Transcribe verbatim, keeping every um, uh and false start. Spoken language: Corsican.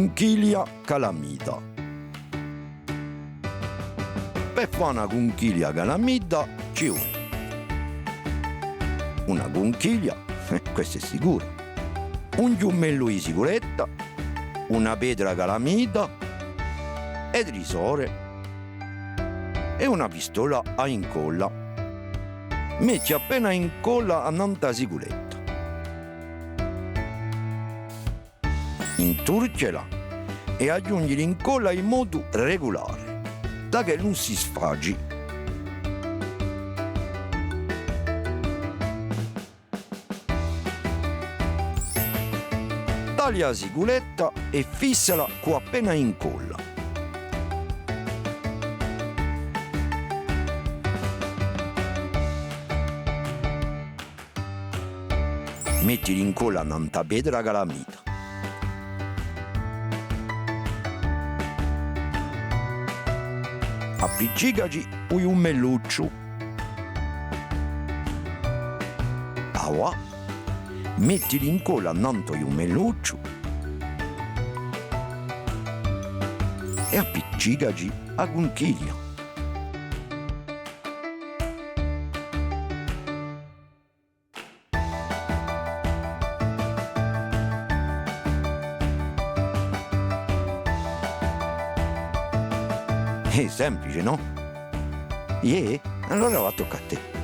cunchiglia calamita. Per fà una cunchiglia calamita ci vole una cunchiglia, eh, quessa hè sicura, un ghjumellu di sicuretta, una petra calamita, e trisore è una pistola à incolla. Metti appena incolla annant'à a sicuretta. Inturchjala è aghjunghji l'incolla in modu regulare, da ch'ella ùn si sfaci. Taglia a sicuretta è fissala cù appena incolla. Metti l'incolla nant'à a petra calamita. Appiccicaci u ghjumellucciu. Avà, metti l'incolla nant'à u ghjumellucciu è appiccicaci a cunchiglia. Hè simplice, nò? Iè? Allora và, tocca à tè.